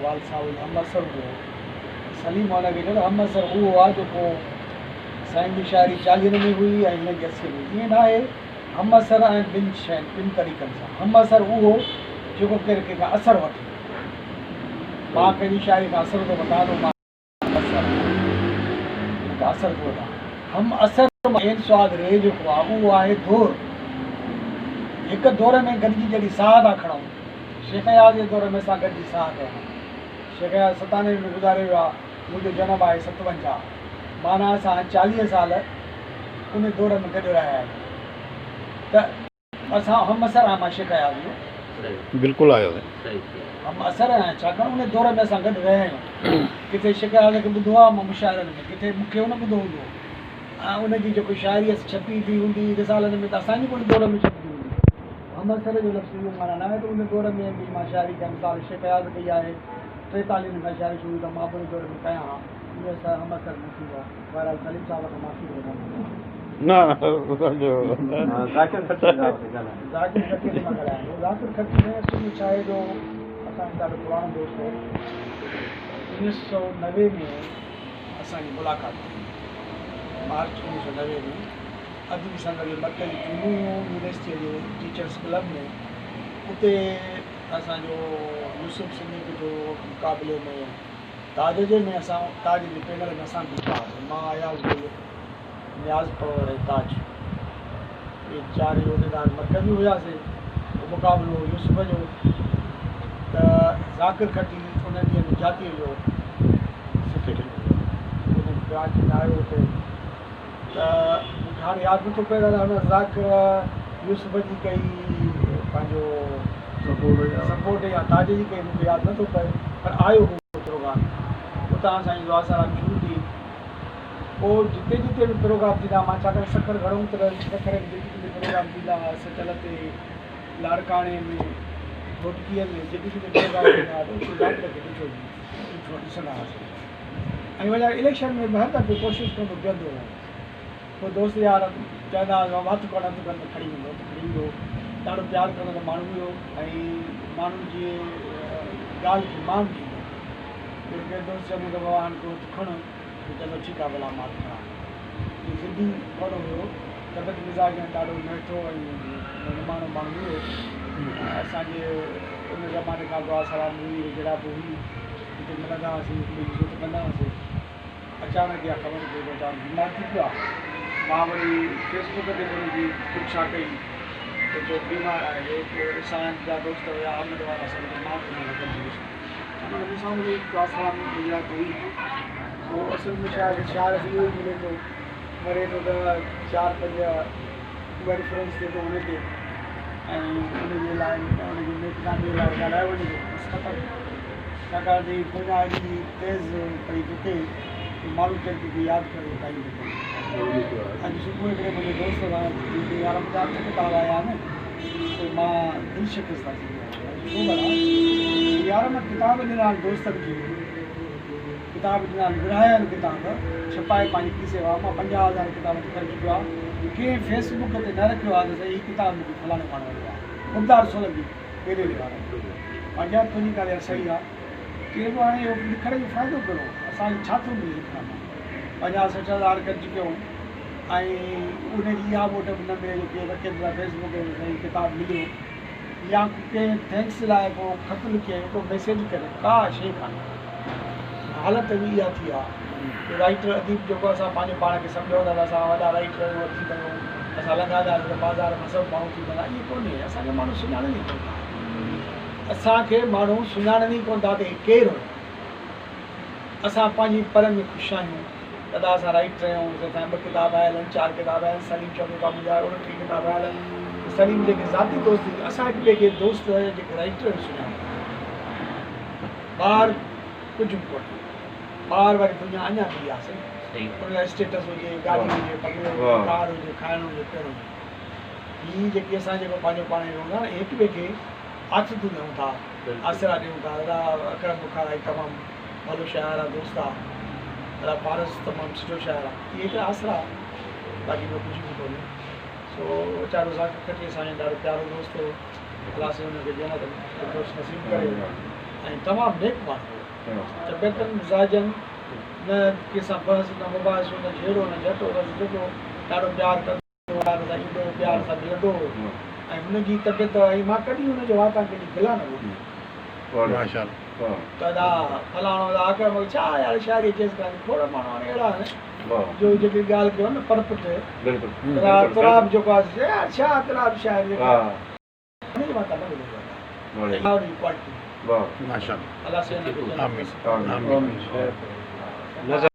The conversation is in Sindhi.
والد صاحب جو همعصر هوندو هو. سليم هن کي چيو ته همعصر اهو آهي جيڪو سائين جي شاعري چاليهن ۾ هئي ۽ هن جي اسيء ۾ هئي. ائين ناهي، همعصر آهن ٻن شين، ٻن طريقن سان. همعصر اهو جيڪو ڪير ڪنهن کان اثر وٺي. مان ڪنهن جي شاعري کان اثر ٿو وٺان ته مان همعصر آهيان. مون کان اثر ٿو وٺان. همعصر مان عين صاد ري جيڪو آهي اهو آهي دور. هڪ دور ۾ گڏجي جڏهن ساهه ٿا کڻون. شيخ اياز جي دور ۾ اسان گڏجي ساهه کنيا. شيخ اياز ستانوي ۾ گذاري ويو آهي، منهنجو جنم آهي 57. معنيٰ اسان 40 سال ان دور ۾ گڏ رهيا آهيون ته اسان همعصر آهيان مان شيخ اياز جو. بلڪل آيو سائين. همعصر آهيان ڇاڪاڻ ان دور ۾ اسان گڏ رهيا آهيون. ڪٿي شيخ اياز کي ٻڌو آهي مان مشاعرن ۾، ڪٿي مون کي ان ٻڌو هوندو ۽ ان جي جيڪو شاعري ڇپي ٿي هوندي رسالن ۾ ته اسان جي به ان دور ۾ ڇپجي هوندي. همعصر جو لفظ اهو معنيٰ ناهي ته ان دور ۾ به مان شاعري ڪيان مثال شيخ اياز ڪئي آهي ٽيتاليهن کان شاعري شروع ته مان به ان دور ۾ ڪيان ها اهو اسان همعصر نه ٿيندو آهي بهرحال سليم صاحب کان معافي ٿو وٺان. نه ذاڪر کٽي تي مان ڳالهايان ٿو ذاڪر کٽي سائين اصل ۾ ڇا آهي جو اسان جو ڏاڍو پراڻو دوست هو 1990 ۾ اسان جي ملاقات ٿي مارچ 1990 ۾ ادبي سنگت جي مرڪزي چونڊون هيون يونيورسٽيء جي ٽيچرس ڪلب ۾ اتي اسان جو يوسف سنڌي جو مقابلي ۾ تاج جي ۾ اسان تاج جي پينل ۾ اسان بيٺا هئاسين مان اياز گل نياز پنهور ۽ تاج اهي چار ئي عهديدار مرڪزي هياسين پوء مقابلو هو يوسف جو ته ذاڪر کٽي انهن ڏينهن ۾ جاتيء جو سيڪريٽري هو ان برانچ ۾ آيو اتي ته مون کي هاڻي ياد نٿو پئي ته هن ذاڪر يوسف جي ڪئي پنهنجو سپورٽ يا تاج جي ڪئي مون کي ياد نٿو پئي پر آيو هو پروگرام اتان اسان جي دعا سلام شروع ٿي پوء جتي جتي به پروگرام ٿيندا مان ڇاڪاڻ سکر گهڻو ته سکر ۾ جتي جتي پروگرام ٿيندا هئا سچل تي لاڙڪاڻي ۾ گهوٽڪيء ۾ جتي جتي پروگرام ٿيندا هئا ته اتي ذاڪر کي ڏٺو ڏٺو ڏسندا هئاسين ۽ وري اليڪشن ۾ به هر دفعي ڪوشش ڪندو بيهندو هو. پوء دوست يار چوندا هئا بابا هٿ کڻ هٿ کڻ ته کڻي ويندو هو ته کڻي ايندو هو. ڏاڍو پيار ڪندڙ ماڻهو هيو ۽ ماڻهن جي ڳالهه کي مان ڏيندو هو. ڪير ڪير دوست چوندو ته بابا هاڻ تون هٿ کڻ ته چوندو ٺيڪ آهي ڀلا مان هٿ کڻان ٿو. اهو ضدي ڪونه هيو. طبيعت مزاج ۾ ڏاڍو نهٺو ۽ نماڻو ماڻهو هيو. اسان جي ان زماني کان دعا سلام هئي ويجهڙائپ هئي. اتي ملندا هئاسين، هڪ ٻئي جي عزت ڪندا هئاسين. اچانڪ اها خبر پئي ته ويچارو بيمار ٿي پيو آهي. مان وري فيس بڪ تي به ان جي پڇا ڪئي ته جو بيمار آهي. پوء اسان جا دوست هيا احمد وارا سڀ ته مان به انهن سان گڏجي ويس. ڇاڪاڻ ته مون سان منهنجي دعا سلام ويجهڙائپ هئي. پوء اصل ۾ ڇا آهي ته شاعر کي اهو ئي ملي ٿو. مري ٿو ته چار پنج اها ريفرنس ٿئي ٿو ان کي ۽ ان جي لاء ان جي نيڪ نامي لاء ڳالهايو وڃي ٿو بس ختم ڇاڪاڻ ته هي دنيا ايڏي تيز پئي ڊڪي جو ماڻهو ڪنهن کي به ياد ڪرڻ جو ٽائيم به ڪونهي. اڄ صبح هڪڙي منهنجي دوست سان چيو يار منهنجا اٺ ڪتاب آيا آهن پوء مان دل شڪسته ٿي ويو آهيان ڇو ڀلا يار مان ڪتاب ڏنا آهن دوستن کي ڪتاب ڏنا آهن ورهايا آهن ڪتاب ڇپائي پنهنجي کيسي مان مان 50,000 ڪتاب خرچ ڪيو آهي ڪنهن فيس بڪ تي نه رکيو آهي ته سائين هي ڪتاب مون کي فلاڻي ماڻهوء ڏنو آهي خوددار سولنگي ڪيڏي ڏي وارو مان چيو تنهنجي ڳالهه يار صحيح آهي چئي پيو هاڻي اهو لکڻ جو فائدو ڪهڙو اسان کي ڇا ٿو ملي لکڻ مان 50 60 هزار خرچ ڪيون ۽ ان جي اها موٽ به نه ملي جو ڪير رکي ته فيس بڪ تي سائين ڪتاب مليو يا ڪنهن thanks لاء ڪو خط لکي ڪو ميسيج ڪري ڪا شيء ڪانهي. حالت به اها ٿي آ جو رائيٽر اديب جيڪو اسان پنهنجو پاڻ کي سمجهون ٿا ته اسان وڏا رائيٽر آهيون اديب آهيون اسان لنگهندا آهيون ته بازار مان سڀ ماڻهو ٿي پوندا ائين ڪونهي اسان کي ماڻهو سڃاڻن ئي ڪونه ٿا اسان کي ماڻهو سڃاڻن ئي ڪونه ٿا ته هي ڪير هيو اسان پنهنجي پر ۾ خوش آهيون دادا اسان رائيٽر آهيون اسان جا ٻه ڪتاب آيل آهن چار ڪتاب آيل آهن سليم چوندو ته منهنجا 29 ڪتاب آيل آهن سليم جيڪي ذاتي دوست اسان هڪ ٻئي کي دوست جيڪي رائيٽر آهن سڃاڻون ٿا ٻاهر ڪجهه به ڪونهي. ٻاهر واري دنيا اڃا ٻي آهي سائين. ان لاء اسٽيٽس هجي، گاڏي هجي، بنگلو هجي، ڪار هجي، کائڻ هجي، پيئڻ هجي. هي جيڪي اسان جيڪو پنهنجو پاڻ ۾ رهون ٿا نه، هڪ ٻئي کي آٿتون ڏيون ٿا، آسرا ڏيون ٿا. دادا اڪرم بخارائي تمام ڀلو شاعر آهي، دوست آهي. دادا پارس تمام سٺو شاعر آهي. اهي هڪڙا آسرا آهن، باقي ٻيو ڪجهه به ڪونهي. سو ويچارو ذاڪر کٽي اسان جو ڏاڍو پيارو دوست هو. الله سائين ان کي جنت فردوس نصيب ڪري. ۽ تمام نيڪ ماڻهو هو. طبيعتن مزاجن نه ڪنهن سان بحث نه مباحثو نه جهيڙو نه جهٽو بس جيڪو ڏاڍو پيار ڪندو هو پيار سان ايندو هو پيار سان ملندو هو ۽ هن جي طبيعت ۽ مان ڪڏهن هن جي واتان ڪڏهن گلا نه ٻڌي. ته ادا فلاڻو ادا اڪرم ڇا يار شاعري اچيس ڪانه کوڙ ماڻهو هاڻي اهڙا آهن جو جيڪي ڳالهه ڪيو نه پرپٺ ادا تراب جيڪو آهي يار ڇا تراب شاعر جيڪو هن جي واتان نه ٻڌو ادا جي ڪوالٽي ماشاءالله الله سائين آمين آمين.